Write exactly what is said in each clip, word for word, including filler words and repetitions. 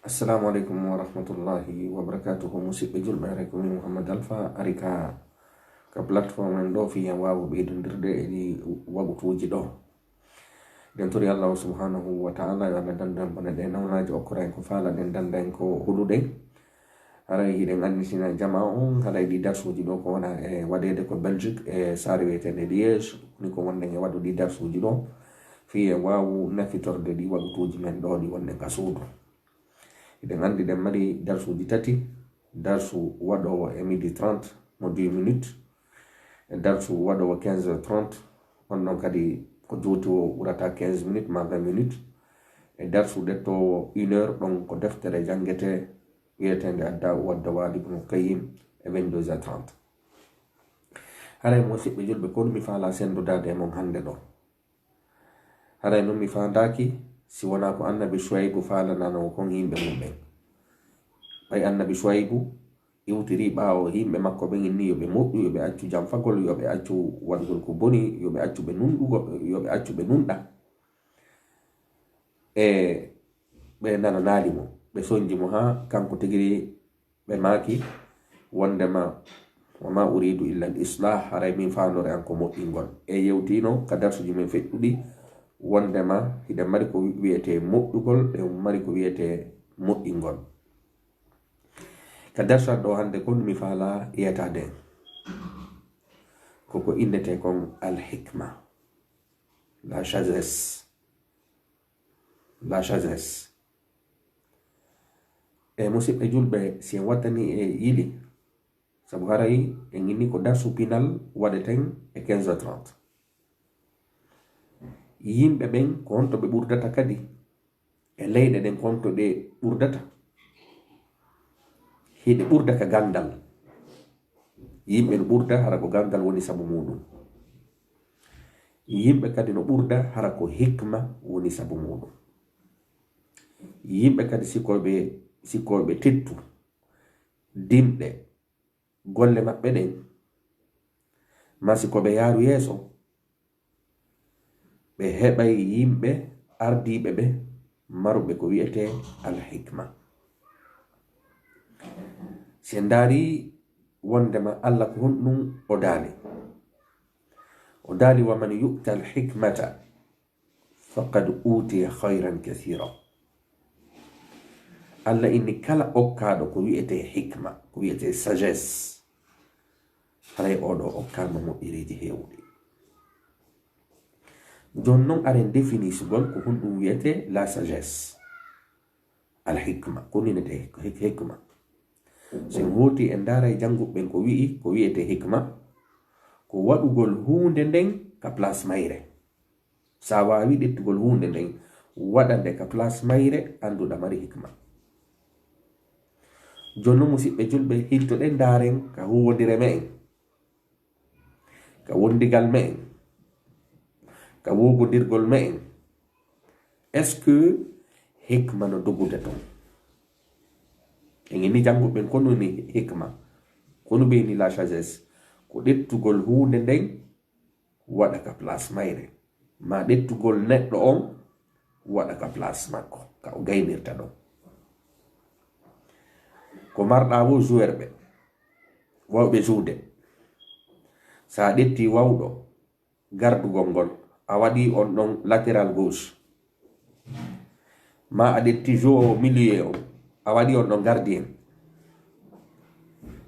Assalamu aleykum wa rahmatullahi wa barakatuhu. Musidɓe julɓe, haray ko min Mouhammad Alpha ari ka, ka plateforme en ɗo, fii en waawa ɓeydondirde e ɗi wagutuuji ɗo. Ɗen tori Allahu subhanahu wa ta'ala yo Allah dandu en bone ɗe nawnaaji, okkora en ko faalaɗen, danda en ko huɗuɗen. Haray hiɗen annitina jama on, haray ɗi darsuuji ɗo ko wona e waɗeede ko Belgique, e saare wiyeteende Liège, ni ko wonɗen e waɗude ɗi darsuuji ɗo, fii en waawu nafitorde ɗi wagutuuji men ɗo ɗi wonɗen ka suudu. Hiɗen anndi ɗen mari darsuuji tati, darsu waɗoowo e midi trente, mo dix minutes, e darsu waɗoowo quinze heures trente, on ɗon kadi ko juuti o ɓurata quinze minutes ma vingt minutes, e darsu ɗettoowo une heure, ɗon ko deftere janngetee wiyeteende Adda Wadda Wali Ibnul Qayyim e vingt-deux heures trente. Haray, musidɓe julɓe, ko mi faalaa senndodaade e mon hannde ɗo. Haray non mi faandaaki si wonaa ko Annabi Shuaybu faalananoo kon yimɓe mum ɓen. Ɓay Annabi Shuaybu iwtirii ɓaawo yimɓe makko ɓen inni yo ɓe moƴƴu, yo ɓe accu janfagol, yo ɓe accu waɗugol ko boni, yo ɓe accu ɓe nunɗugol, yo ɓe accu ɓe nunɗa. E ɓe nananaali mo, ɓe sonji mo haa kanko tigiri ɓe maaki wonndema, "Wa ma uridu illa al islah, haray min faandoore an ko moƴƴingol." E yewtiino ka darsuuji men feƴƴuɗi wonndema hiɗen mari ko wiyetee moƴƴugol, ɗen mari ko wiyetee moƴƴingol. Ka darsu an ɗo hannde kon mi faalaa yetaade en. Ko ko innetee kon al hikma, la sagesse. La sagesse. E musidɓe julɓe, si en wattani e yili, sabu haray en inni ko darsu pinal waɗeten e quinze heures trente. Yimɓe ɓen, ko honto ɓe ɓurdata kadi? E leyɗe ɗen, ko honto ɗe ɓurdata? Hiɗe ɓurda ka ganndal. Yimɓe no ɓurda hara ko ganndal woni sabu muɗum. Yimɓe kadi no ɓurda hara ko hikma woni sabu muɗum. Yimɓe kadi, si ko ɓe, si ko ɓe tettu dimɗe golle maɓɓe ɗen, ma si ko ɓe yaaru yeeso, ɓe heɓay yimɓe ardiiɓe ɓe maruɓe ko wiyetee alhikma. Si en ndaari wonndema Alla ko honɗum o daali? O daali, "Wa man yu'ta alhikmata faqad utiya khayran kathira." Alla inni kala okkaaɗo ko wiyetee hikma, ko wiyetee sagesse, haray oo ɗoo okkaama moƴƴereeji heewuɗi. Jooni non, aren definisugol ko honɗum wiyetee la sagesse. Al hikma, ko honɗum wiyetee hik-, hikma? Si en hooti en ndaaray jannguɓe ɓen ko wi'i, ko wiyetee hikma, ko waɗugol huunde nden ka place mayre. Sa waawi ƴettugol huunde nden, waɗa nde ka place mayre, anndu ɗa mari hikma. Jooni non, musidɓe julɓe, hittoɗen ndaaren ka huuwondire me'en, ka wondigal me'en, ka wuugondirgol me'en. Est-ce que hikma no dogude ton? En inni jannguɓe ɓen ko honɗum woni hikma, ko honɗum ɓe inni la sagesse, ko ƴettugol huunde nden waɗa ka place mayre, ma ƴettugol neɗɗo on waɗa ka place makko, ka o gaynirta ɗon. Ko marɗa wo joueur ɓe, wawɓe joude. Sa ƴetti wawɗo gardugol ngol, a waɗi on ɗon latéral gauche, ma a ƴetti joueur milieu on, a waɗi on ɗon gardien,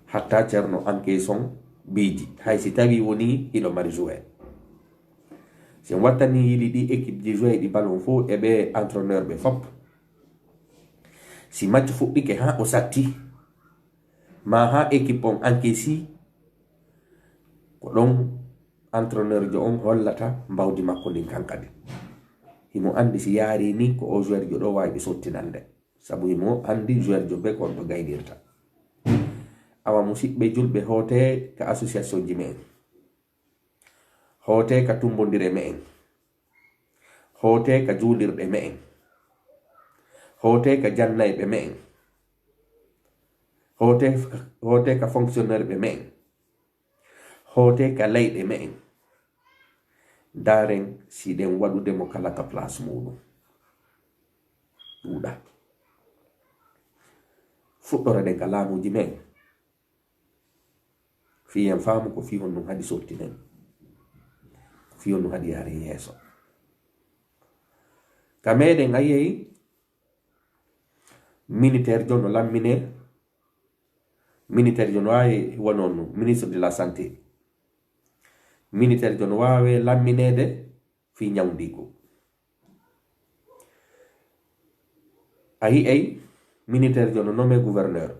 hatta Ceerno encaisse on biiji, hay si tawi woni hiɗo mari joueur. Si en wattani yili ɗi équipe ji joueur ɗi ballon fof e ɓe entraîneur ɓe fop, si match fuɗɗike haa o satti, ma haa équipe on encaisse, ko ɗon entraîneur jo on hollata mbawdi makko ndin kan kadi. Himo anndi si yaari ni ko o joueur jo ɗo waawi ɓe sottinande. Sabu himo anndi joueur jo ɓe ko on ɗo gaynirta. Awa musidɓe julɓe, hootee ka association ji me'en. Hootee ka tumbondire me'en. Hootee ka juulirɗe me'en. Hootee ka jannayɓe me'en. Hootee, hootee ka fonctionnaire ɓe me'en. Hootee ka leyɗe me'en. Ndaaren si ɗen waɗude mo kala ka place muɗum. Ɗuuɗa. Fuɗɗoreɗen ka laamuuji men. Fii en faamu ko fii honɗun haɗi sottinen. Fii honɗun haɗi yaaren yeeso. Ka meɗen a yi'ay militaire jo no lamminee. Militaire jo no waawi wonon ministre de la santé. Militaire jo no waawi lammineede fii ñawndiigu. A yi'ay militaire jo no nommé gouverneur.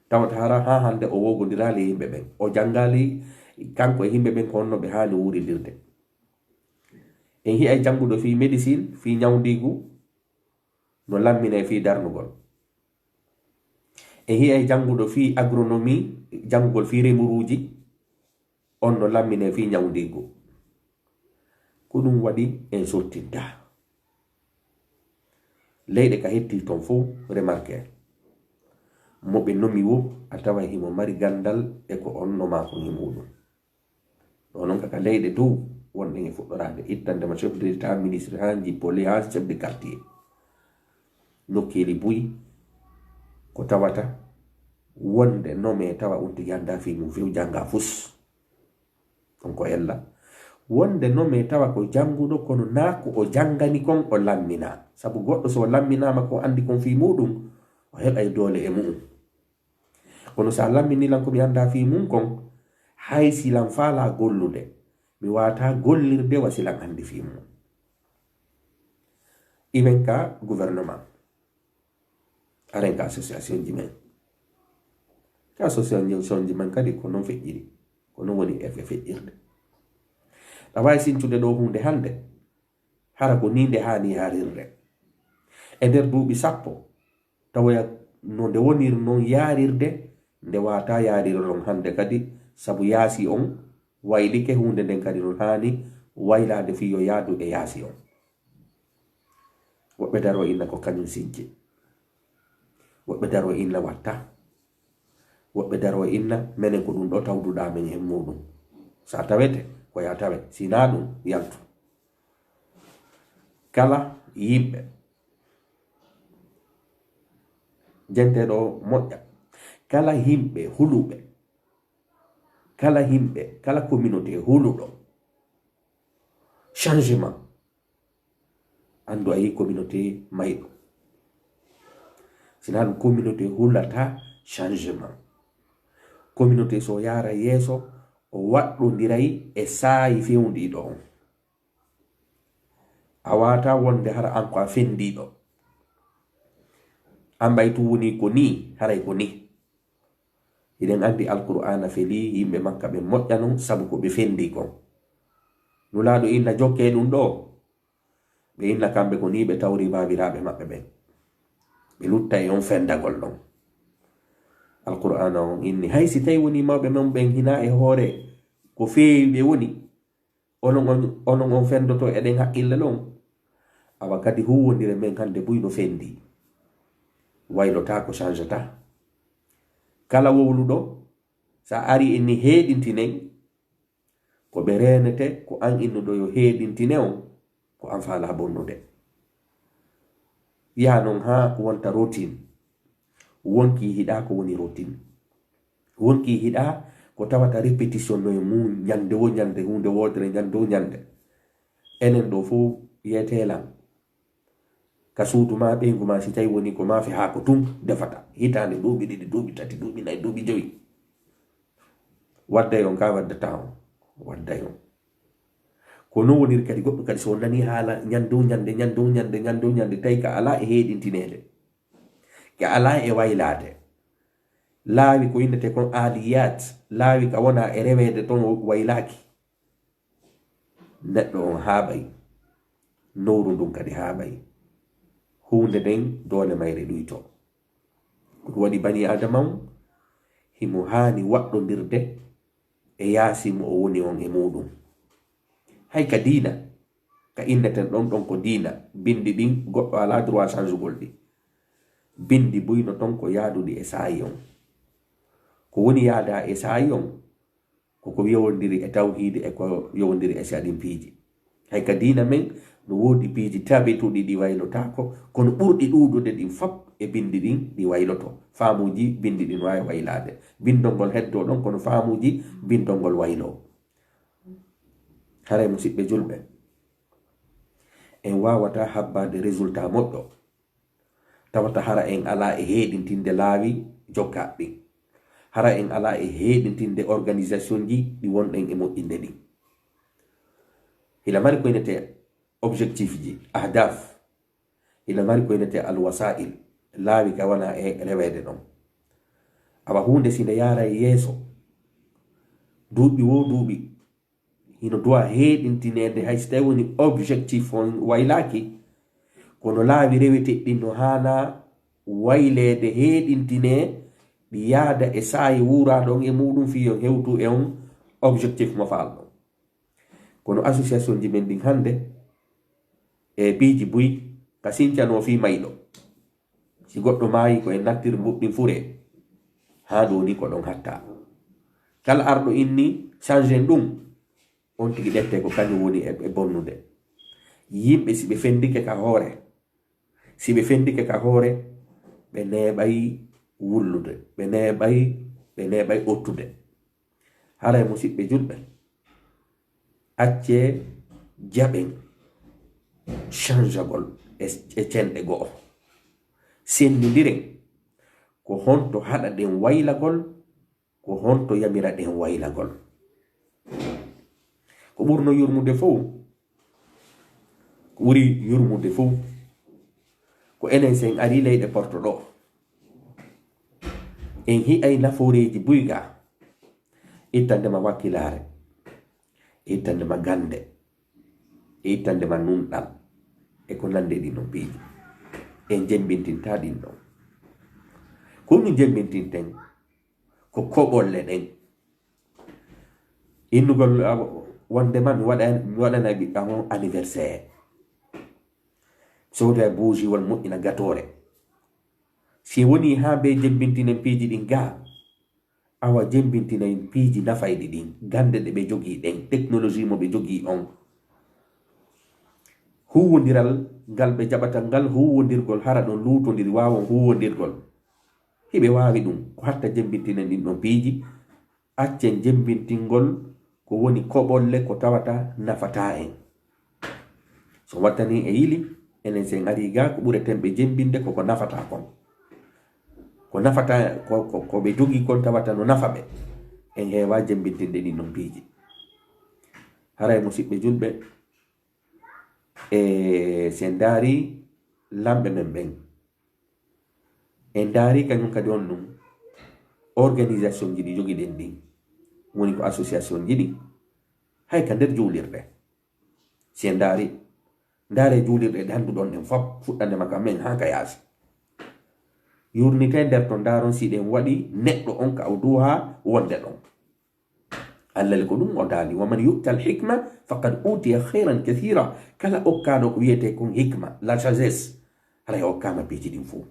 Tawata hara haa hannde o woogondiraali e yimɓe ɓen. O janngaali kanko e yimɓe ɓen ko honno ɓe haani wuurindirde. En yi'ay jannguɗo fii médecine, fii ñawndiigu, no lamminee fii darnugol. En yi'ay jannguɗo fii agronomie, janngugol fii remuruuji, on no lamminee fii ñawndiigu. Ko ɗun waɗi en sottintaa. Leyɗe ka hetti ton fow, remarqué, mo ɓe nomi woo, a taway himo mari ganndal e ko on nomaa kon e muuɗun. Ɗoo non ka, ka leyɗe dow, wonɗen e fuɗɗoraade ittande ma chef d'État, ministre haa jippoli haa chef de quartier. Nokkeeli buy, ko tawata wonde nommé tawa on tigi anndaa fii mun few, janngaa fus. On ko ella. Wonde nommé tawa ko jannguɗo, kono naa ko o janngani kon o lamminaa. Sabu goɗɗo so o lamminaama ko anndi kon fii muuɗun, o heɓay doole e mu'un. Kono si a lammini lan ko mi anndaa fii mun kon, hay si lan faalaa gollude, mi waawataa gollirde wa si lan anndi fii mun. Imen ka gouvernement, aren ka association ji men. Ka association ji men kadi ko non feƴƴiri, ko non woni e fe-, feƴƴirde. Ɗa waawi sintude ɗoo huunde hannde, hara ko nii nde haani yaarirde. E nder duuɓi sappo, tawoya no nde woniri non yaarirde, nde waawataa yaarira non hannde kadi, sabu yaasi on waylike, huunde nden kadi no haani waylaade fii yo yaadu e yaasi on. Woɓɓe daroo inna ko kañun sinci. Woɓɓe daroo inna watta. Woɓɓe daroo inna menen ko ɗun ɗoo tawduɗaa men e muuɗun. Si a tawete, ko yo a tawe. Si naa ɗun, yaltu. Kala yimɓe, jente ɗoo moƴƴa, kala yimɓe huluɓe, kala yimɓe, kala communauté huluɗo changement, anndu a yi'i communauté mayɗo. Si naa ɗun, communauté hulata changement. Communauté so yaara yeeso, o waɗɗondiray e saa'i fewndiiɗo on. A waawataa wonde hara an ko a fenndiiɗo. An ɓay tun woni ko nii, haray ko nii. Hiɗen anndi Alqur'aana felii yimɓe Makka ɓen moƴƴa non sabu ko ɓe fenndii kon. Nulaaɗo inna jokkee ɗun ɗoo. Ɓe inna kamɓe ko nii ɓe tawri baabiraaɓe maɓɓe ɓen. Ɓe lutta e on fenndagol ɗon. Alqur'aana on inni, hay si tawi wonii mawɓe mon ɓen hinaa e hoore ko feewi ɓe woni, onon on, onon on fenndoto eɗen haqqille ɗon. Awa kadi huuwondire men hannde buy no fenndii. Waylotaako, changetaa. Kala wowluɗo, sa ari inni heeɗintinen, ko ɓe reenete, ko an innuɗo yo heeɗintine on, ko an faalaa bonnude. Yaha non haa wonta routine. Wonkii hiɗaa ko woni routine. Wonkii hiɗaa ko tawata répétition no e mum ñannde wo ñannde, huunde wootere ñannde wo ñannde. Enen ɗoo fow yeetee lan. Ka suudu maa, ɓeyngu maa, si tawi woni ko maafe haako tun defata, hitaande, duuɓi ɗiɗi, duuɓi tati, duuɓi nayi, duuɓi jowi. Wadday on ka waddataa on, wadday on. Ko non woniri kadi goɗɗo kadi, so nanii haala ñannde wo ñannde, ñannde wo ñannde, ñannde wo ñannde, tawi ka alaa e heeɗintineede, ka alaa e waylaade. Laawi ko innetee kon aaliyat, laawi ka wonaa e reweede ton waylaaki. Neɗɗo on haaɓay, nowru ndun kadi haaɓay. Huunde nden doole mayre ɗuyto. Ko ɗun waɗi banii Aadama on, himo haani waɗɗondirde e yaasi mo o woni on e muuɗun. Hay ka diina, ka inneten ɗon, ɗon ko diina, binndi ɗin goɗɗo alaa droit changugol ɗi. Binndi buy no ton ko yaaduɗi e saa'i on. Ko woni yaadaa e saa'i on, ko ko yowondiri e tawhiidi e ko yowondiri e sariya piiji. Hay ka diina men, No woodi piiji tabituɗi ɗi waylotaako, kono ɓurɗi ɗuuɗude ɗin fop e binndi ɗin ɗi wayloto. Faamuuji binndi ɗin waawi waylaade. Binndol ngol heddoo ɗon, kono faamuuji binndol ngol wayloo. Haray, musiɓɓe julɓe, en waawataa habbaade résultat moƴƴo tawata hara en alaa e heeɗintinde laawi jokkaaɗi ɗin. Hara en alaa e heeɗintinde organisationji ɗi wonɗen e moƴƴinde ɗin. Hila mari ko inetee objectifji, ahdaf. Hila mari ko inetee alwasail, laawi ka wona e reweede ɗon. Awa huunde si nde yaara e yeeso, duuɓi wo duuɓi, hino duwa heeɗintineede, hay si tawi woni objectif on waylaaki, kono laawi reweteɗi ɗin no haana wayleede, heeɗintinee, ɗi yaada e saayi wuuraa ɗon e muɗum fii yo hewtu e on objectif mo faalɗon. Kono associationji men ɗin hannde, e piiji buy, ka sincanoo fii mayɗo. Si goɗɗo maayi, ko en nattir mbuɗɗin furee. Haa ɗoo ni ko ɗon hatta. Kala arɗo inni, change en ɗum, on tigi ƴettee ko kañum woni e, e bonnude. Yimɓe, si ɓe fendike ka hoore, si ɓe fendike ka hoore, ɓe neeɓay wullude, ɓe neeɓay, ɓe neeɓay ottude. Haray, musiɓɓe julɓe, accee jaɓen changagol e, e cenɗe go'o. Senndindiren ko honto haɗaɗen waylagol, ko honto yamiraɗen waylagol. Ko ɓurno yurmude fow, ko ɓuri yurmude fow, ko enen si en arii leyɗe Porto ɗoo, en hi'ay nafooreeji buy gaa, ittande ma wakkilaare, ittande ma gannde, ittande ma nunɗal, e ko nanndi e ɗin ɗon piiji. En jemmbintintaa ɗin ɗon. Ko ɗum jemmbintinten, ko koɓolle ɗen. Innugol, ah, wonde ma mi waɗa, mi waɗanay ɓiɗɗo am on anniversaire. Sooda bougie walla moƴƴina gatoore. Si woni haa ɓe jemmbintinen piiji ɗin gaa, awa jemmbintinen piiji nafayɗi ɗin, gannde ɗe ɓe jogii ɗen, technologie mo ɓe jogii on. Huuwondiral ngal ɓe jaɓata ngal, huuwondirgol hara ɗon luutondiri waawon huuwondirgol. Hiɓe waawi ɗum, ko hatta jemmbintinen ɗin ɗon piiji, accen jemmbintingol ko woni koɓolle ko tawata nafataa en. So wattani e yili, enen si en arii gaa, ko ɓureten ɓe jemmbinde ko ko nafataa kon. Ko nafataa, ko, ko, ko ɓe jogii kon tawata no nafa ɓe. En heewaa jemmbintinde ɗin ɗon piiji. Haray, musiɓɓe julɓe, e si en ndaarii lamɓe men ɓen, en ndaarii kañum kadi on ɗum, organisation ji ɗi jogiɗen ɗin, woni ko association ji ɗin, hay ka nder juulirɗe. Si en ndaari, ndaaree juulirɗe ɗe hannduɗon ɗen fop, fuɗɗande makka men haa ka yaasi. Yurnitee nder ton, ndaaron si ɗen waɗi neɗɗo on ka o duhaa wonde ɗon. Allah le ko ɗum o daali, "Wa man yu'tal hikma faqad utiya khayran kathira." Kala okkaaɗo ko wiyetee kon hikma, la sagesse, haray okkaama piiji ɗin fow.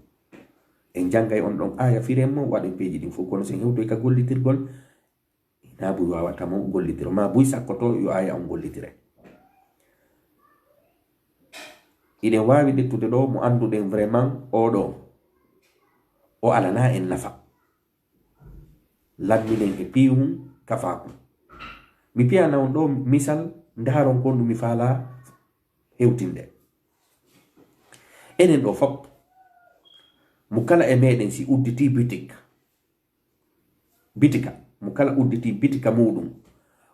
En janngay on ɗon aaya, firen mo, waɗen piiji ɗin fow. Kono si en hewtoy ka gollitirgol, hinaa buy waawata mo gollitiro, maa buy sakkoto yo aaya on gollitire. Hiɗen waawi ƴettude ɗo mo annduɗen vraiment oo ɗoo, o alanaa en nafa. Lamminen e piihun kafaaku. Mi piyana on ɗo misal, ndaaron ko ɗum mi faalaa hewtinde. Enen ɗo fop, mo kala e meɗen si udditii bitik, bitika, mo kala udditii bitika muuɗum,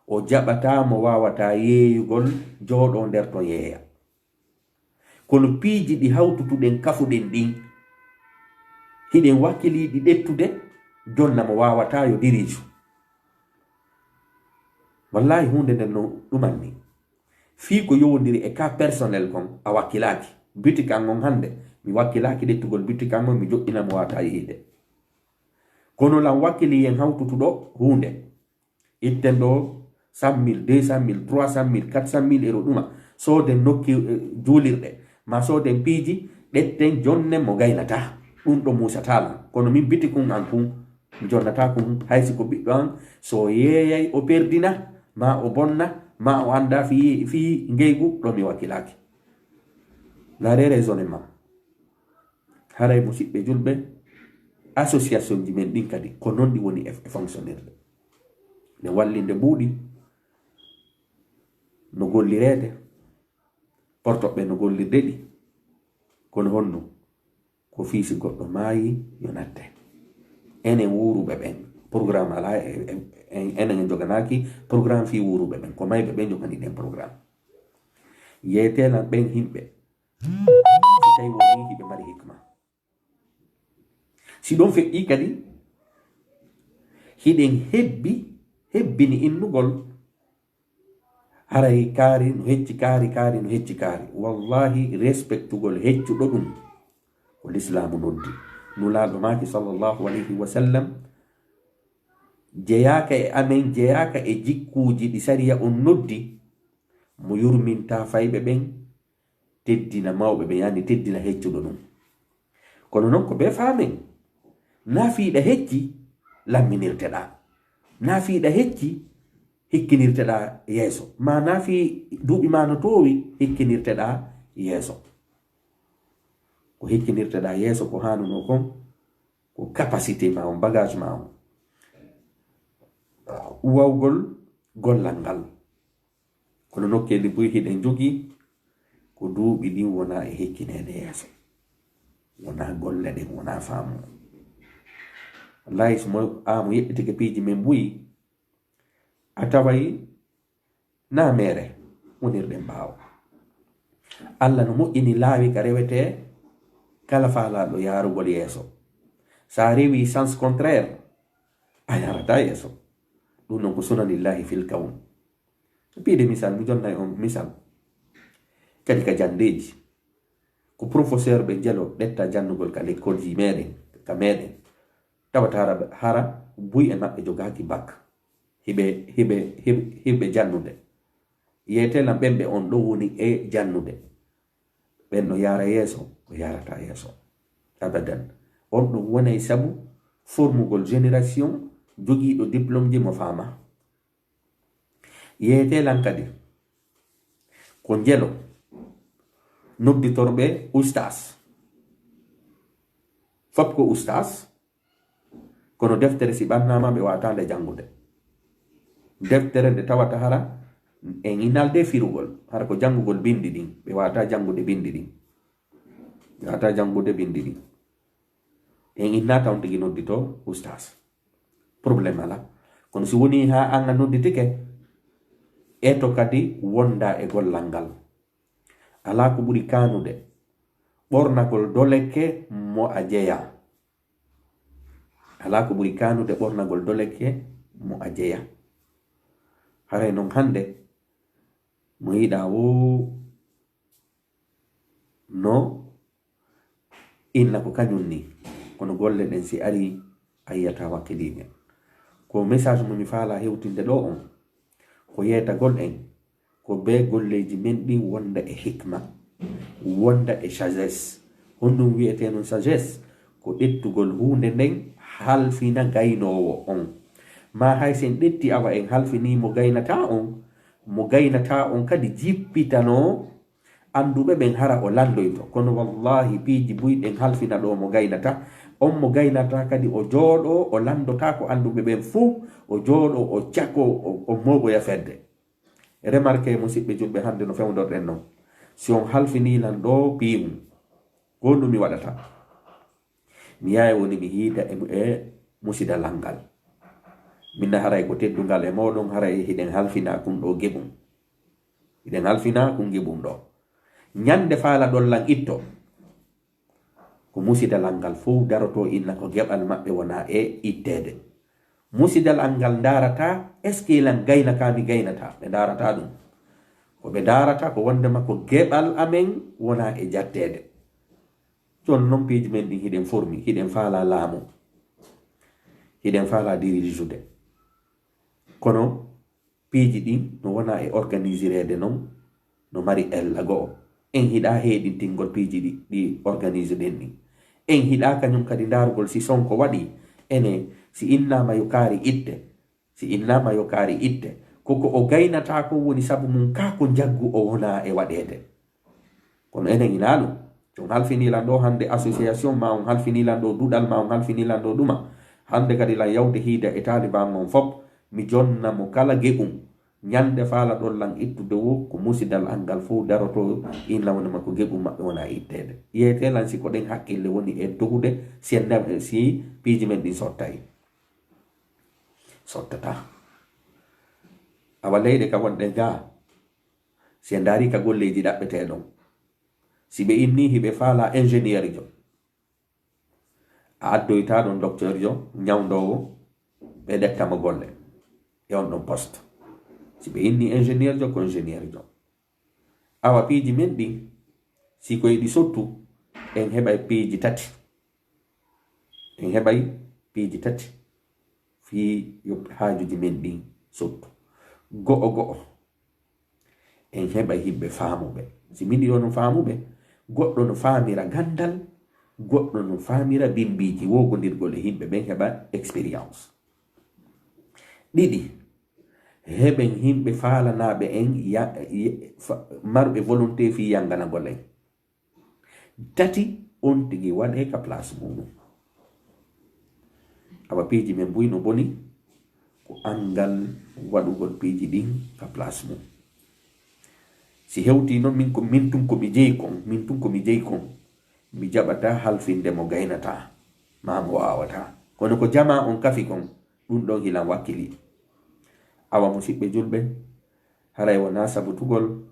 o jaɓataa mo waawataa yeeyugol jooɗoo nder ton yeeya. Kono piiji ɗi hawtutuɗen, kafuɗen ɗin, hiɗen wakkilii ɗi ƴettude, jonna mo waawataa yo diriiju. Wallaahi, huunde nden no ɗumanmi. Fii ko yowondiri e cas personnel kon, a wakkilaaki. Bitik an on hannde, mi wakkilaaki ƴettugol bitik an on, mi joɗɗina mo waawataa yeeyde. Kono lan wakkilii en hawtutuɗo huunde. Itten ɗo cent mille, deux cent mille, trois cent mille, quatre cent mille euro ɗuma. Sooden nokki, eh, juulirɗe. Ma sooden piiji, ƴetten jonnen mo gaynataa. Ɗum ɗo muusataa lan. Kono min bitikun an kun, mi jonnataa kun. Hay si ko ɓiɗɗo an, so yeeyay o perdina, ma o bonna, ma o anndaa fii, fii ngeygu, ɗo mi wakkilaaki. Ndaaree raisonnement. Haray, musidɓe julɓe, association ji men ɗin kadi, ko non ɗi woni e, e fonctionnirde. Ne wallinde mbuuɗi, no gollireede, portoɓe no gollirde ɗi. Kono honno? Ko fii si goɗɗo maayi, yo natte. Enen wuuruɓe ɓen, programme alaa e, e, e, enen en joganaaki programme fii wuuruɓe ɓen. Ko mayɓe ɓen jogani ɗen programme. Yeetee lan ɓen himɓe, si tawi wonii hiɓe mari hikma. Si ɗon feƴƴii kadi, hiɗen hebbi, hebbini innugol, haray kaari no hecci kaari, kaari no hecci kaari. Wallahi, respectugol heccuɗo ɗum ko Lislaamu noddi. Nulaaɗo maaki, sallallahu alayhi wa sallam, jeyaaka e amen, jeyaaka e jikkuuji ɗi sariya on noddi, mo yurminta fayɓe ɓen, teddina mawɓe ɓen, yani teddina heccuɗo ɗum. Kono non ko bee faamen, naa fii ɗa hecci lamminirteɗaa, naa fii ɗa hecci hikkinirteɗaa yeeso, maa naa fii duuɓi maa no toowi hikkinirteɗaa yeeso. Ko hikkinirteɗaa yeeso ko haanunoo kon, ko capacité maa on, bagage maa on, wawgol gollal ngal. Kono nokkeeli buy hiɗen jogii, ko duuɓi ɗin wonaa e hikkineede yeeso. Wonaa golle ɗen, wonaa faamu. Wallahi, so mo, a mo yeɗɗitike piiji men buy, a taway naa meere wonirɗen ɓaawo. Alla no moƴƴini laawi ka rewetee kala faalaaɗo yaarugol yeeso. Sa rewi sens contraire, a yaarataa yeeso. Ɗum non ko sunanillahi fil kawn. Piide misal, mi jonnay on misal. Kadi ka janndeeji, ko professeur ɓe jelo ɗetta jannugol ka lekkolji meɗen, ka meɗen. Tawata hara, hara buy e maɓɓe jogaaki bak. Hiɓe, hiɓe, hiɓe, hiɓe jannude. Yeetee lan ɓen ɓe on ɗo woni e jannude. Ɓen no yaara yeeso, o yaarataa yeeso. Abadan. On ɗum wonay sabu formugol génération jogiiɗo diplôme ji mo faama. Yeetee lan kadi, ko njelo nodditorɓe ustaas. Fop ko ustaas, kono deftere si ɓannaama, ɓe waawataa nde janngude. Deftere nde tawata hara en inalde firugol, hara ko janngugol binndi ɗin, ɓe waawataa janngude binndi ɗin. Ɓe waawataa janngude binndi ɗin. En innataa on tigi nodditoo ustaas. Problème alaa. Kono si wonii haa an a nodditike, eto kadi wondaa e gollal ngal. Alaa ko ɓuri kaanude ɓornagol dolekke mo a jeyaa. Alaa ko ɓuri kaanude ɓornagol dolekke mo a jeyaa. Haray non hannde, mo yiɗaa woo no inna ko kañum ni, kono golle ɗen si arii, a yiyataa wakkiliiɓe. Ko message mo mi faalaa hewtinde ɗoo on, ko yeetagol en, ko bee golleeji men ɗin wonda e hikma, wonda e sagesse. Honɗum wi'etee non sagesse? Ko ƴettugol huunde nden halfina gaynoowo on. Maa hay si en ƴetti awa en halfinii mo gaynataa on, mo gaynataa on kadi jippitanoo annduɓe ɓen hara o lanndoyto. Kono wallaahi piiji buy ɗen halfina ɗoo mo gaynata. On mo gaynata kadi o jooɗoo, o lanndotaako annduɓe ɓen fow, o jooɗoo, o cakoo, o, o mooɓoya fedde. Remarquez, musiɓɓe julɓe, hannde no fewndorɗen non. Si on halfinii lan ɗoo piiwum, ko honɗum mi waɗata? Mi yahay woni mi hiida e, e musidal ngal. Min na haray ko teddungal e mooɗon, haray hiɗen halfina kun ɗoo geɓum. Hiɗen halfina kun geɓum ɗoo. Ñande faalaɗon lan itto, ko musidal ngal fow darotoo inna ko geɓal maɓɓe wonaa e itteede. Musidal ngal ndaarataa, est-ce que lan gayna ka mi gaynataa? Ɓe ndaarataa ɗum. Ko ɓe ndaarataa ko wondema ko geɓal amen wonaa e jatteede. Jooni non piiji men ɗin hiɗen formi, hiɗen faalaa laamu, hiɗen faalaa dirijude. Kono piiji ɗin no wonaa e organisireede non, no mari ella go'o. En hiɗaa heeɗintingol piiji ɗi, ɗi organise ɗen ɗin. En hiɗaa kañum kadi ndaarugol si Sonko waɗii, ene, si innaama yo kaari itte, si innaama yo kaari itte, ko ko o gaynataa kon woni sabu mum, kaa ko njaggu o wonaa e waɗeede. Kono enen inaa ɗum. Si on halfinii lan ɗoo hannde association, maa on halfinii lan ɗoo duɗal, maa on halfinii lan ɗoo ɗuma. Hannde kadi lan yawte hiida e taaliban mon fop, mi jonna mo kala geɓum. Ñannde faalaɗon lan ittude woo, ko musidal an ngal fof darotoo, inna wonde ma ko geɓum maɓɓe wona itteede. Yeetee lan si ko ɗen hakkille woni e dogude, si en na-, si piiji men ɗin sottay. Sottataa. Awa leyɗe ka wonɗen gaa, si en ndaarii ka golleeji ɗaɓɓetee ɗon, si ɓe innii hiɓe faalaa ingénieur jo, a addoytaa ɗon docteur jo, ñawndoowo, ɓe ɗetta mo golle e on ɗon poste. Si ɓe innii ingénieur jo, ko ingénieur jo. Awa piiji men ɗin, si ko e ɗi sottu, en heɓay piiji tati. En heɓay piiji tati. Fii yo haajuuji men ɗin sottu. Go'o go'o. En heɓay himɓe faamuɓe. Si min ɗiɗo no faamuɓe, goɗɗo no faamira ganndal, goɗɗo no faamira bimbiiji, wogondirgol e himɓe ɓen heɓa expérience. Ɗiɗi, heɓen himɓe faalanaaɓe en ya-, ye-, fa-, marɓe volonté fii yannganagol en. Tati, on tigi waɗee ka place muuɗum. Awa piiji men buy no boni, ko anngal waɗugol piiji ɗin ka place mum. Si hewtii non min ko, min tun ko mi jeyi kon, min tun ko mi jeyi kon, mi jaɓataa halfinde mo gaynataa, maa mo waawataa. Kono ko jamaa on kafi kon, ɗum ɗon hilan wakkili. Awa musiɓɓe julɓe, haray wonaa sabutugol,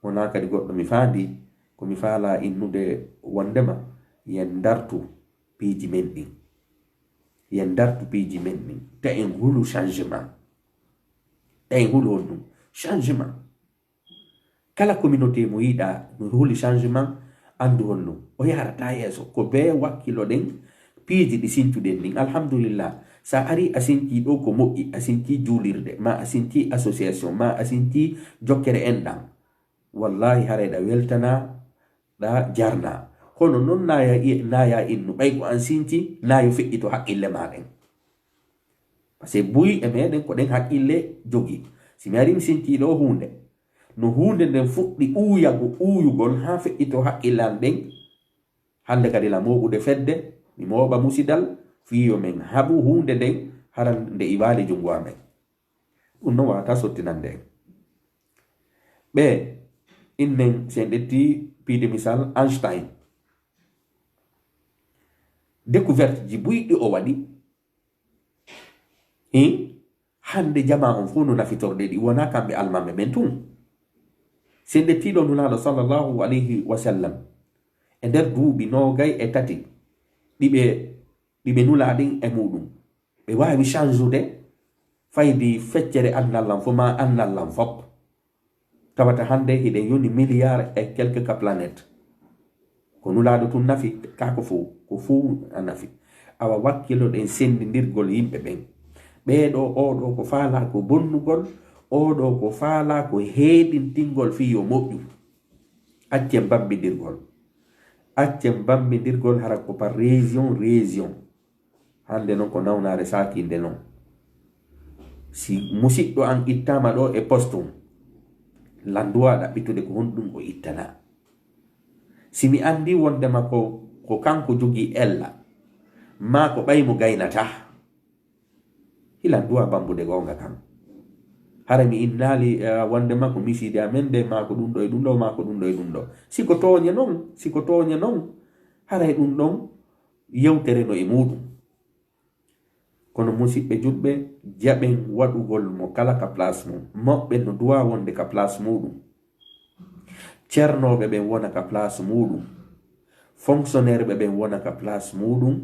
wonaa kadi goɗɗo mi faandi, ko mi faalaa innude wondema yen ndartu piiji men ɗin. Yen ndartu piiji men ɗin. Ta en hulu changement. Ta en hulu honɗum? Changement. Kala communauté mo yiɗaa no huli changement, anndu honno o yahrata yeeso. Ko bee wakkilo ɗen piiji ɗi sincuɗen ɗin. Alhamdulillah, sa ari a sinci ɗo ko moƴƴi, a sinci juulirde, ma a sinci association, ma a sinci jokkere enɗan. Wallahi, haray ɗa weltana, ɗa jarna. Hono non naya, naya innu, ɓay ko an sinci, nayo feƴƴito haqqille ma ɗen. Parce que buy e meɗen ko ɗen haqqille jogi. Si mi ari mi sinci ɗo huunde, no huunde nden fuɗɗi uuyago, uuyugol haa feƴƴito haqqille an ɗen, hannde kadi la mooɓude fedde, mi mooɓa musidal, fii yo men haɓu huunde nden, hara nde iwaali junngo amen. Ɗum non wawata sottinande en. Ɓe, innen, si en ƴetti piide misal Einstein, découverte ji buy ɗi o waɗi, hin, hannde jamaa on fof no nafitorɗe ɗi, wonaa kamɓe almamme ɓen tun. Si en ƴettii ɗo Nulaaɗo sallallahu alayhi wa sallam, e nder duuɓi noogay e tati ɗi ɓe, ɗi ɓe nulaa ɗin e muɗum, ɓe waawi changude faydi feccere aduna lan fof, ma aduna lan fop. Tawata hannde hiɗen yoni milliard et quelques ka planète. Ko Nulaaɗo tun nafi, ka ko fow, ko fow a nafi. Awa wakkiloɗen senndindirgol yimɓe ɓen. Ɓee ɗo, oo ɗo ko faalaa ko bonnugol, oo ɗo ko faalaa ko heedintingol fii yo moƴƴu. Accen bammbindirgol. Accen bammbindirgol hara ko par région, région. Hannde non ko nawnaare saakinde non. Si musiɗɗo an ittaama ɗo e poste on, landuwa ɗaɓɓitude ko honɗum o ittanaa. Si mi anndi wondema ko, ko kanko jogii ella, maa ko ɓay mo gaynataa, hilan duwa bambude goonga kan. Hara mi innaali, eh, wondema ko misiide amen nde, maa ko ɗum ɗo e ɗum ɗo, maa ko ɗum ɗo e ɗum ɗo. Si ko tooñe non, si ko tooñe non, haray ɗum ɗon yewtere no e muɗum. Kono musiɓɓe julɓe, jaɓen waɗugol mo kala ka place mum. Mawɓe no duwa wonde ka place muɗum. Cernooɓe ɓen wona ka place muɗum. Fonctionnaire ɓe ɓen wona ka place muɗum.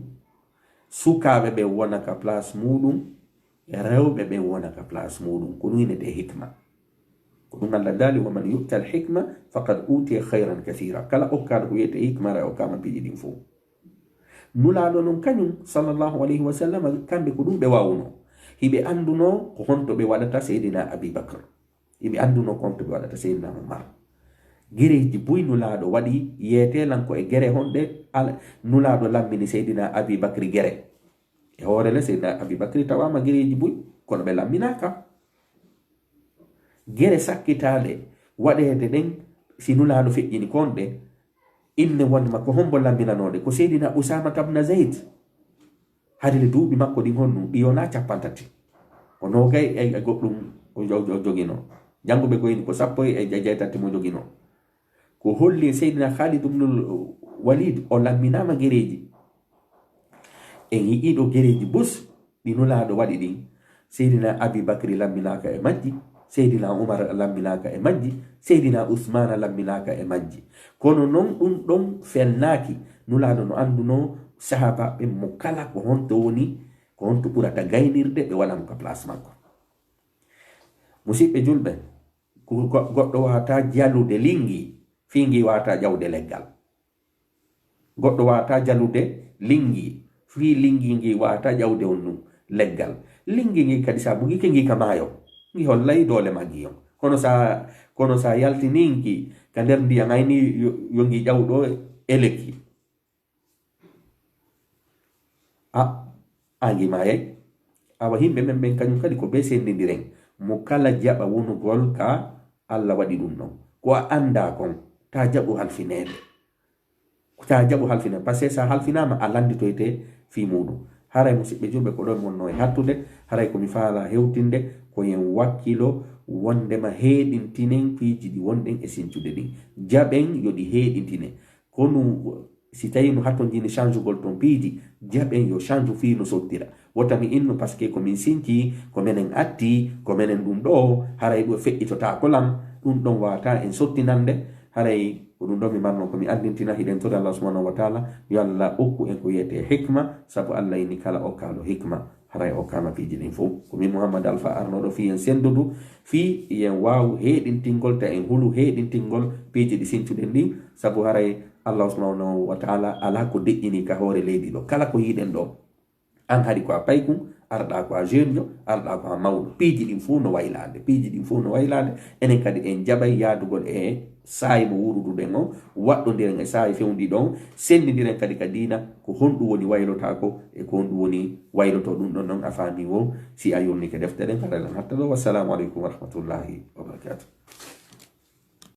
Sukaaɓe ɓen wona ka place muɗum. Rewɓe ɓen wona ka place muɗum. Ko ɗum innetee hikma. Ko ɗum Allah daali, "Wa man yu'tal hikma faqad utiya khayran kathira." Kala okkaaɗo ko wiyetee hikma, ara okkaama piiji ɗin fof. Nulaaɗo non kañum, sallallahu alayhi wa sallam, kamɓe ko ɗum ɓe waawuno. Hiɓe annduno ko honto ɓe waɗata Seydina Abi Bakr. Hiɓe annduno ko honto ɓe waɗata Seydina Umar. Gereeji buy Nulaaɗo waɗi, yeetee lan ko e gere honɗe al-, Nulaaɗo lammini Seydina Abi Bakri gere. E hoore le, Seydina Abi Bakri tawaama gereeji buy, kono ɓe lamminaaka. Gere sakkitaale waɗeede ɗen, si Nulaaɗo feƴƴini kon ɗe, Inne wonde makko hombo lamminanooɗe? Ko Seydina Usaama tabna Zayd. Hari le duuɓi makko ɗin honnu? Ɗi yona cappanɗe tati. Ko noogay e, e goɗɗum o jo-, o joginoo. Jannguɓe goyni ko sappo e, e jeetati mo joginoo. Ko holli e Seydina Khalid ibnul Walid o lamminaama gereeji. En yi'ii ɗo gereeji bus ɗi Nulaaɗo waɗi ɗin. Seydina Abi Bakri lamminaaka e majji, Seydina Umar lamminaaka e majji, Seydina Usmaana lamminaaka e majji. Kono non ɗum ɗon felnaaki. Nulaaɗo no anndunoo sahaabaaɓe mo kala ko honto woni, ko honto ɓurata gaynirde, ɓe waɗa mo ka place makko. Musidɓe julɓe, ko go-, goɗɗo waawataa jalude linngi, fii ngi waawataa ƴawde leggal. Goɗɗo waawataa jalude linngi, fii linngi ngi waawataa ƴawde on ɗum leggal. Linngi ngi kadi, saabu ngi ke ngi ka maayo, ngi hollay doole maggi on. Kono sa, kono sa yaltininki ka nder ndiyam, ayni yo, yo ngi ƴaw ɗo e lekki. A, a ngi maayay. Awa, yimɓe men ɓen kañum kadi ko ɓe senndindiren. Mo kala jaɓa wonugol ka Allah waɗi ɗum ɗon. Ko a anndaa kon, ta jaɓu halfineede. Ta jaɓu halfineede. Parce que sa halfinaama, a lannditoyte fii muuɗum. Haray, musidɓe julɓe, ko ɗon wonnoo e hattude. Haray ko mi faala hewtinde, ko yen wakkilo wondema heeɗintinen piiji ɗi wonɗen e sincude ɗin. Jaɓen yo ɗi heeɗintine. Kono si tawi no hatonjini change-gol ton piiji, jaɓen yo change fii no sottira. Wota mi innu, parce que ko min sinci, ko menen atti, ko menen ɗum ɗo, haray ɗum feƴƴitotaako lan, ɗum ɗon waata en sottinande, haray ko ɗum ɗon mi marno ko mi anndintina, hiɗen tori Allah subhanahu wa ta'ala, yo Allah okku en ko wiyetee hikma, sabu Allah inni kala okkaaɗo hikma, haray okkaama piiji ɗin fow. Ko min Muhammad Alfa arnoɗo fii en senndudu, fii yen waawu heeɗintingol, ta en hulu heeɗintingol piiji ɗi sincuɗen ɗin, sabu haray Allah subhanahu wa ta'ala alaa ko deƴƴini ka hoore leydi ɗo. Kala ko yiɗen ɗo, an hari ko a paykun, arɗa ko a jeune jo, arɗa ko a mawɗo. Piiji ɗin fow no waylaade, piiji ɗin fow no waylaade. Enen kadi en jaɓay yaadugol e saa'i mo wuuruduɗen on, waɗɗondiren e saa'i fewndiiɗo on, senndindiren kadi ka diina, ko honɗum woni waylotaako e ko honɗum woni wayloto. Ɗum ɗon non a faami wo, si a yurnike defte ɗen, haray lan hatta ɗo. Wassalamu aleykum wa rahmatullahi wa barakatuh.